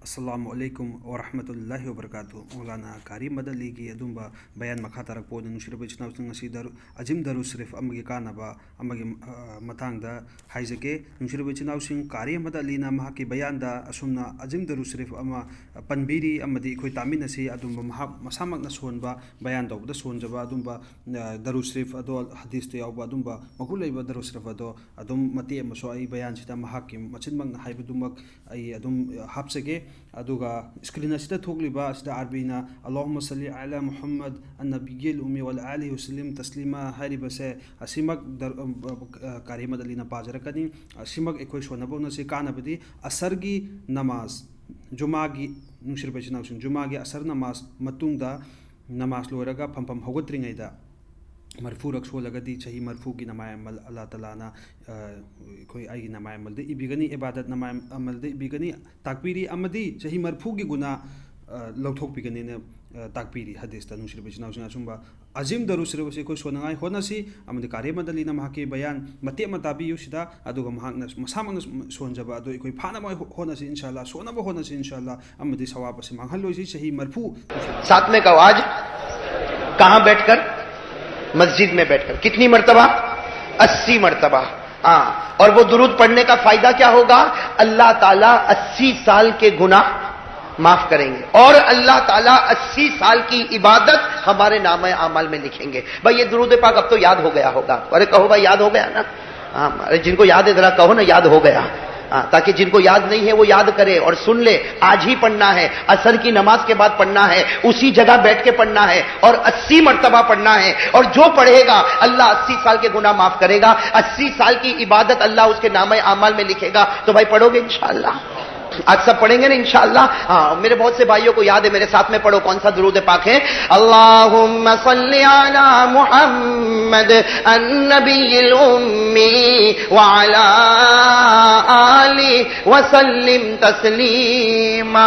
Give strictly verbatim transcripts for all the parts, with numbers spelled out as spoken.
ꯑꯁꯂꯥꯃꯨ ꯑꯂꯩꯀꯨꯝ ꯋꯔꯍꯃꯇꯨꯜꯂꯥꯍꯤ ꯋꯕꯔꯀꯥꯇꯨ꯫ ꯃꯧꯂꯥꯅꯥ ꯀꯥꯔꯤ ꯑꯍꯃꯗ ꯑꯂꯤꯒꯤ ꯑꯗꯨꯝꯕ ꯕꯌꯥꯟ ꯃꯈꯥ ꯇꯥꯔꯛꯄ ꯑꯣꯏꯅ, ꯅꯨꯡꯁꯤꯔꯕ ꯏꯆꯤꯟ ꯏꯅꯥꯎꯁꯤꯡ, ꯉꯁꯤ ꯗꯔꯨ-, ꯑꯖꯤꯝ ꯗꯔꯨ ꯁꯔꯤꯐ ꯑꯃꯒꯤ ꯀꯥꯟꯅꯕ ꯑꯃꯒꯤ, ꯑ, ꯃꯇꯥꯡꯗ ꯍꯥꯏꯖꯒꯦ꯫ ꯅꯨꯡꯁꯤꯔꯕ ꯏꯆꯤꯟ ꯏꯅꯥꯎꯁꯤꯡ, ꯀꯥꯔꯤ ꯑꯍꯃꯗ ꯑꯂꯤꯅ ꯃꯍꯥꯛꯀꯤ ꯕꯌꯥꯟꯗ ꯑꯁꯨꯝꯅ ꯑꯖꯤꯝ ꯗꯔꯨ ꯁꯔꯤꯐ ꯑꯃ ꯄꯟꯕꯤꯔꯤ, ꯑꯃꯗꯤ ꯑꯩꯈꯣꯏ ꯇꯥꯃꯤꯟꯅꯁꯤ꯫ ꯑꯗꯨꯝꯕ ꯃꯍꯥꯛ ꯃꯁꯥꯃꯛꯅ ꯁꯣꯟꯕ, ꯕꯌꯥꯟ ꯇꯧꯕꯗ ꯁꯣꯟꯖꯕ ꯑꯗꯨꯝꯕ, ꯑ, ꯗꯔꯨ ꯁꯔꯤꯐ ꯑꯗꯣ, ꯍꯗꯤꯁꯇ ꯌꯥꯎꯕ ꯑꯗꯨꯝꯕ ꯃꯒꯨꯟ ꯂꯩꯕ ꯗꯔꯨ ꯁꯔꯤꯐ ꯑꯗꯣ ꯑꯗꯨꯝ ꯃꯇꯦꯛ ꯑꯃꯁꯨ ꯑꯩ ꯕꯌꯥꯟꯁꯤꯗ ꯃꯍꯥꯛꯀꯤ ꯃꯆꯤꯟꯃꯛꯅ ꯍꯥꯏꯕꯗꯨꯃꯛ ꯑꯩ ꯑꯗꯨꯝ ꯍꯥꯞꯆꯒꯦ꯫ ꯑꯗꯨꯒ screen ꯑꯁꯤꯗ ꯊꯣꯛꯂꯤꯕ ꯑꯁꯤꯗ ꯑꯥꯔꯕꯤꯅ "ꯑꯜꯂꯥꯍꯨꯝꯃ ꯁꯜꯂꯤ ꯑꯂꯥ ꯃꯨꯍꯝꯃꯗ ꯑꯟꯅꯕꯤꯌꯤꯜ ꯎꯝꯃꯤ ꯋꯥꯂꯥ ꯑꯂꯤꯍꯤ ꯋꯁꯜꯂꯤꯝ ꯇꯁꯂꯤꯃꯥ" ꯍꯥꯏꯔꯤꯕꯁꯦ, ꯑꯁꯤꯃꯛ ꯗꯔ-, ꯑ, ꯑ, ꯀꯥꯔꯤ ꯑꯍꯃꯗ ꯑꯂꯤꯅ ꯄꯥꯖꯔꯛꯀꯅꯤ꯫ ꯑꯁꯤꯃꯛ ꯑꯩꯈꯣꯏ ꯁꯣꯟꯅꯕ ꯍꯣꯠꯅꯁꯤ꯫ ꯀꯥꯟꯅꯕꯗꯤ ꯑꯁꯔꯒꯤ ꯅꯃꯥꯖ, ꯖꯨꯃꯥꯒꯤ, ꯅꯨꯡꯁꯤꯔꯕ ꯏꯆꯤꯟ ꯏꯅꯥꯎꯁꯤꯡ, ꯖꯨꯃꯥꯒꯤ ꯑꯁꯔ ꯅꯃꯥꯖ ꯃꯇꯨꯡꯗ ꯅꯃꯥꯖ ꯂꯣꯏꯔꯒ ꯐꯝꯐꯝ ꯍꯧꯒꯠꯇ꯭ꯔꯤꯉꯩꯗ ꯃꯔꯐꯨꯔꯛ ꯁꯣꯜꯂꯒꯗꯤ ꯆꯍꯤ ꯃꯔꯐꯨꯒꯤ ꯅꯃꯥꯏ ꯑꯃꯜ ꯑꯜꯂꯥ ꯇꯥꯂꯥꯅ, ꯑ, ꯑꯩꯈꯣꯏ, ꯑꯩꯒꯤ ꯅꯃꯥꯏ ꯑꯃꯜꯗ ꯏꯕꯤꯒꯅꯤ, ꯏꯕꯥꯗꯠ ꯅꯃꯥꯏ ꯑꯃꯜꯗ ꯏꯕꯤꯒꯅꯤ, ꯇꯥꯛꯄꯤꯔꯤ꯫ ꯑꯃꯗꯤ ꯆꯍꯤ ꯃꯔꯐꯨꯒꯤ ꯒꯨꯅꯥ, ꯑ, ꯂꯧꯊꯣꯛꯄꯤꯒꯅꯤꯅ, ꯑ, ꯇꯥꯛꯄꯤꯔꯤ꯫ ꯍꯗꯤꯁꯇ, ꯅꯨꯡꯁꯤꯔꯕ ꯏꯆꯤꯟ ꯏꯅꯥꯎꯁꯤꯡ, ꯑꯁꯨꯝꯕ ꯑꯖꯤꯝ ꯗꯔꯨ ꯁꯔꯤꯐ ꯑꯁꯤ ꯑꯩꯈꯣꯏ ꯁꯣꯟꯅꯉꯥꯏ ꯍꯣꯠꯅꯁꯤ꯫ ꯑꯃꯗꯤ ꯀꯥꯔꯤ ꯑꯍꯃꯗ ꯑꯂꯤꯅ ꯃꯍꯥꯛꯀꯤ ꯕꯌꯥꯟ ꯃꯇꯦꯛ ꯑꯃ ꯇꯥꯕꯤꯌꯨ ꯁꯤꯗ, ꯑꯗꯨꯒ ꯃꯍꯥꯛꯅ ꯃꯁꯥꯃꯛꯅ ꯁꯣꯟꯖꯕ ꯑꯗꯨ ꯑꯩꯈꯣꯏ ꯐꯥꯅꯕ ꯍꯣꯠꯅꯁꯤ, ꯏꯟꯁꯥ ꯑꯜꯂꯥ, ꯁꯣꯟꯅꯕ ꯍꯣꯠꯅꯁꯤ, ꯏꯟꯁꯥ ꯑꯜꯂꯥ꯫ ꯑꯃꯗꯤ ꯁꯋꯥꯕ ꯑꯁꯤ ꯃꯥꯡꯍꯜꯂꯣꯏꯁꯤ꯫ ꯆꯍꯤ ꯃꯔꯐꯨ꯫ साथ में कहो, आज कहां बैठकर? मस्जिद में बैठकर। कितनी मर्तबा? अस्सी मर्तबा। हाँ, और वो दुरूद पढ़ने का फायदा क्या होगा? अल्लाह ताला अस्सी साल के गुनाह माफ करेंगे और अल्लाह ताला अस्सी साल की इबादत हमारे नाम आमाल में लिखेंगे। भाई, ये दुरूद पाक अब तो याद हो गया होगा। अरे कहो भाई, याद हो गया ना? हाँ, अरे जिनको याद है, जरा कहो ना, याद हो गया। हाँ, ताकि जिनको याद नहीं है, वो याद करे और सुन ले। आज ही पढ़ना है, असर की नमाज के बाद पढ़ना है, उसी जगह बैठ के पढ़ना है और अस्सी मर्तबा पढ़ना है। और जो पढ़ेगा, अल्लाह अस्सी साल के गुनाह माफ करेगा, अस्सी साल की इबादत अल्लाह उसके नाम आमाल में लिखेगा। तो भाई, पढ़ोगे इंशाअल्लाह? आज सब पढ़ेंगे ना इंशाअल्लाह? हाँ, मेरे बहुत से भाइयों को याद है, मेरे साथ में पढ़ो। कौन सा दुरूद पाक है? अल्लाहुम्मा सल्लि अला मुहम्मद अन्नबिय्यिल उम्मी व अला आलि व सल्लिम तस्लीमा।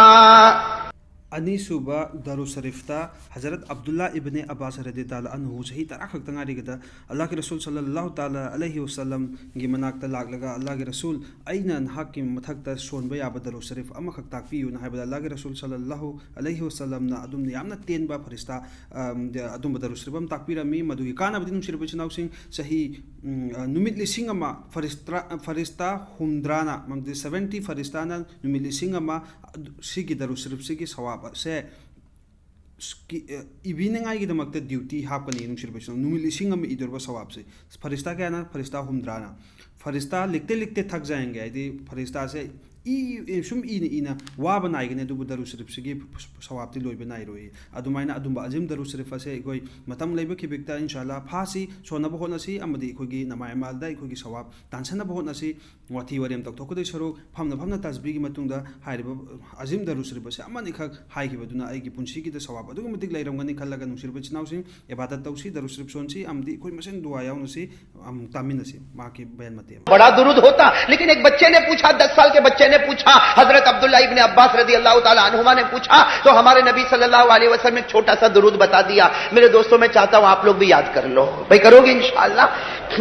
ꯑꯅꯤꯁꯨꯕ ꯗꯔꯨ ꯁꯔꯤꯐꯇ ꯍꯖꯔꯠ ꯑꯕꯗꯨꯜꯂꯥ ꯏꯕꯅꯦ ꯑꯕꯥꯁ ꯔꯗꯤ ꯇꯥꯂꯥ ꯑꯟꯍꯨ ꯆꯍꯤ ꯇꯔꯥ ꯈꯛꯇ ꯉꯥꯏꯔꯤꯒꯗ ꯑꯜꯂꯥꯍꯒꯤ ꯔꯁꯨꯜ ꯁꯜꯂꯜꯂꯥꯍꯨ ꯇꯥꯂꯥ ꯑꯂꯩꯍꯤ ꯋꯥꯁꯜꯂꯝꯒꯤ ꯃꯅꯥꯛꯇ ꯂꯥꯛꯂꯒ, "ꯑꯜꯂꯥꯍꯒꯤ ꯔꯁꯨꯜ, ꯑꯩꯅ ꯅꯍꯥꯛꯀꯤ ꯃꯊꯛꯇ ꯁꯣꯟꯕ ꯌꯥꯕ ꯗꯔꯨ ꯁꯔꯤꯐ ꯑꯃꯈꯛ ꯇꯥꯛꯄꯤꯌꯨꯅ" ꯍꯥꯏꯕꯗ, ꯑꯜꯂꯥꯍꯒꯤ ꯔꯁꯨꯜ ꯁꯜꯂꯜꯂꯥꯍꯨ ꯑꯂꯩꯍꯤ ꯋꯥꯁꯜꯂꯝꯅ ꯑꯗꯨꯝꯅ ꯌꯥꯝꯅ ꯇꯦꯟꯕ ꯐꯔꯤꯁꯇꯥ, ꯑꯝ, ꯑꯗꯨꯝꯕ ꯗꯔꯨ ꯁꯔꯤꯐ ꯑꯃ ꯇꯥꯛꯄꯤꯔꯝꯃꯤ꯫ ꯃꯗꯨꯒꯤ ꯀꯥꯟꯅꯕꯗꯤ, ꯅꯨꯡꯁꯤꯔꯕ ꯏꯆꯤꯟ ꯏꯅꯥꯎꯁꯤꯡ, ꯆꯍꯤ, ꯎꯝ, ꯑ, ꯅꯨꯃꯤꯠ ꯂꯤꯁꯤꯡ ꯑꯃ ꯐꯔꯤꯁꯇ꯭ꯔꯥ-, ꯐꯔꯤꯁꯇꯥ ꯍꯨꯝꯗ꯭ꯔꯥꯅ, ꯃꯔꯝꯗꯤ seventy ꯐꯔꯤꯁꯇꯥꯅ ꯅꯨꯃꯤꯠ ꯂꯤꯁꯤꯡ ꯑꯃ ꯑꯗꯨ, ꯁꯤꯒꯤ ꯗꯔꯨ ꯁꯔꯤꯐꯁꯤꯒꯤ ꯁꯋꯥꯕ ꯑꯁꯦ ꯁ-, ꯀꯤ-, ꯑ, ꯏꯕꯤꯅꯉꯥꯏꯒꯤꯗꯃꯛꯇ ꯗ꯭ꯌꯨꯇꯤ ꯍꯥꯞꯀꯅꯤ, ꯅꯨꯡꯁꯤꯔꯕ ꯏꯆꯤꯟ ꯏꯅꯥꯎ꯫ ꯅꯨꯃꯤꯠ ꯂꯤꯁꯤꯡ ꯑꯃ ꯏꯗꯧꯔꯕ ꯁꯋꯥꯕꯁꯦ꯫ ꯐꯔꯤꯁꯇꯥ ꯀꯌꯥꯅ? ꯐꯔꯤꯁꯇꯥ ꯍꯨꯝꯗ꯭ꯔꯥꯅ꯫ ꯐꯔꯤꯁꯇꯥ ꯂꯤꯈꯇꯦ ꯂꯤꯈꯇꯦ ꯊꯛ ꯖꯥꯌꯦꯡꯒꯦ, ꯍꯥꯏꯗꯤ ꯐꯔꯤꯁꯇꯥꯁꯦ ꯏ, ꯏ, ꯁꯨꯝ ꯏꯅ ꯏꯅ ꯋꯥꯕ ꯅꯥꯏꯒꯅꯤ, ꯑꯗꯨꯕꯨ ꯗꯔꯨ ꯁꯔꯤꯐꯁꯤꯒꯤ ꯁꯋꯥꯕꯇꯤ ꯂꯣꯏꯕ ꯅꯥꯏꯔꯣꯏ꯫ ꯑꯗꯨꯃꯥꯏꯅ ꯑꯗꯨꯝꯕ ꯑꯖꯤꯝ ꯗꯔꯨ ꯁꯔꯤꯐ ꯑꯁꯦ ꯑꯩꯈꯣꯏ ꯃꯇꯝ ꯂꯩꯕ ꯈꯤꯕꯤꯛꯇ, ꯏꯟꯁꯥ ꯑꯜꯂꯥ, ꯐꯥꯁꯤ, ꯁꯣꯟꯅꯕ ꯍꯣꯠꯅꯁꯤ, ꯑꯃꯗꯤ ꯑꯩꯈꯣꯏꯒꯤ ꯅꯃꯥꯏ ꯑꯃꯥꯜꯗ ꯑꯩꯈꯣꯏꯒꯤ ꯁꯋꯥꯕ ꯇꯥꯟꯁꯤꯟꯅꯕ ꯍꯣꯠꯅꯁꯤ꯫ ꯋꯥꯊꯤ ꯋꯥꯔꯦꯝ ꯇꯧꯊꯣꯛꯀꯗꯣꯏ ꯁꯔꯨꯛ, ꯐꯝꯅ ꯐꯝꯅ ꯇꯁꯕꯤꯒꯤ ꯃꯇꯨꯡꯗ ꯍꯥꯏꯔꯤꯕ ꯑꯖꯤꯝ ꯗꯔꯨ ꯁꯔꯤꯐ ꯑꯁꯤ ꯑꯃꯅꯤꯈꯛ ꯍꯥꯏꯈꯤꯕꯗꯨꯅ ꯑꯩꯒꯤ ꯄꯨꯟꯁꯤꯒꯤꯗ ꯁꯋꯥꯕ ꯑꯗꯨꯛꯀꯤ ꯃꯇꯤꯛ ꯂꯩꯔꯝꯒꯅꯤ ꯈꯜꯂꯒ, ꯅꯨꯡꯁꯤꯔꯕ ꯏꯆꯤꯟ ꯏꯅꯥꯎꯁꯤꯡ, ꯏꯕꯥꯗꯠ ꯇꯧꯁꯤ, ꯗꯔꯨ ꯁꯔꯤꯐ ꯁꯣꯟꯁꯤ, ꯑꯃꯗꯤ ꯑꯩꯈꯣꯏ ꯃꯁꯦꯟ ꯗꯨꯋꯥ ꯌꯥꯎꯅꯁꯤ꯫ ꯑꯃꯨꯛ ꯇꯥꯃꯤꯟꯅꯁꯤ ꯃꯍꯥꯛꯀꯤ ꯕꯌꯥꯟ ꯃꯇꯦꯛ ꯑꯃ꯫ बड़ा दुरूद होता, लेकिन एक बच्चे ने पूछा, दस साल के बच्चे ने पूछा, हजरत अब्दुल्ला इब्ने अब्बास रजी अल्लाह ताला अन्हुमा ने पूछा, तो हमारे नबी सल्लल्लाहु अलैहि वसल्लम ने एक छोटा सा दुरूद बता दिया। मेरे दोस्तों, मैं चाहता हूं आप लोग भी याद कर लो। भाई, करोगे इंशाअल्लाह?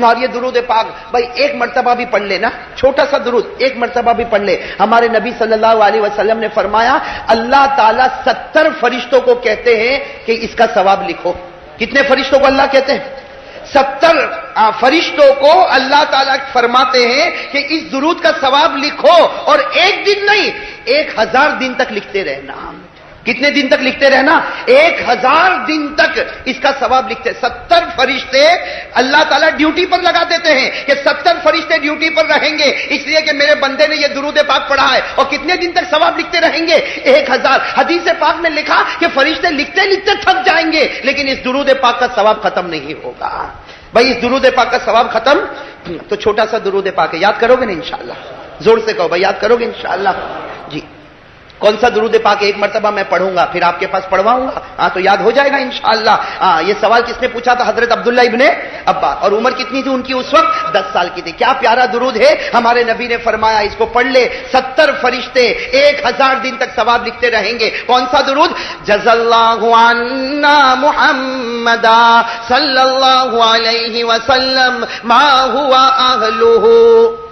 और ये दुरूद पाक, भाई, एक मर्तबा भी पढ़ लेना, छोटा सा दुरूद एक मर्तबा भी पढ़ ले। हमारे नबी सल्लल्लाहु अलैहि वसल्लम ने फरमाया, अल्लाह ताला सत्तर फरिश्तों को कहते हैं कि इसका सवाब लिखो। कितने फरिश्तों को अल्लाह कहते हैं? सत्तर, आ, फरिश्तों को अल्लाह ताला फरमाते हैं कि इस दुरूद का सवाब लिखो, और एक दिन नहीं, एक हजार दिन तक लिखते रहना। कितने दिन तक लिखते रहना? एक हजार दिन तक इसका सवाब लिखते। सत्तर फरिश्ते अल्लाह ताला ड्यूटी पर लगा देते हैं कि सत्तर फरिश्ते ड्यूटी पर रहेंगे, इसलिए कि मेरे बंदे ने यह दुरूद पाक पढ़ा है। और कितने दिन तक सवाब लिखते रहेंगे? एक हजार। हदीस पाक में लिखा कि फरिश्ते लिखते लिखते थक जाएंगे, लेकिन इस दुरूद पाक का सवाब खत्म नहीं होगा। भाई, इस दुरूद पाक का सवाब खत्म, तो छोटा सा दुरूद पाक है, याद करोगे ना इंशाअल्लाह? जोर से कहो भाई, याद करोगे इंशाअल्लाह? जी। कौन सा दुरूद पाक एक मरतबा मैं पढ़ूंगा, फिर आपके पास पढ़वाऊंगा? हाँ, तो याद हो जाएगा इंशाअल्लाह। हाँ, ये सवाल किसने पूछा था? हजरत अब्दुल्ला इब्ने अब्बास। और उम्र कितनी थी उनकी उस वक्त? दस साल की थी। क्या प्यारा दुरूद है। हमारे नबी ने फरमाया, इसको पढ़ ले, सत्तर फरिश्ते एक हजार दिन तक सवाब लिखते रहेंगे। कौन सा दुरूद? जज़ल्लाहु अन्ना मुहम्मदा सल्लल्लाहु अलैहि वसल्लम मा हुआ अहलुहु।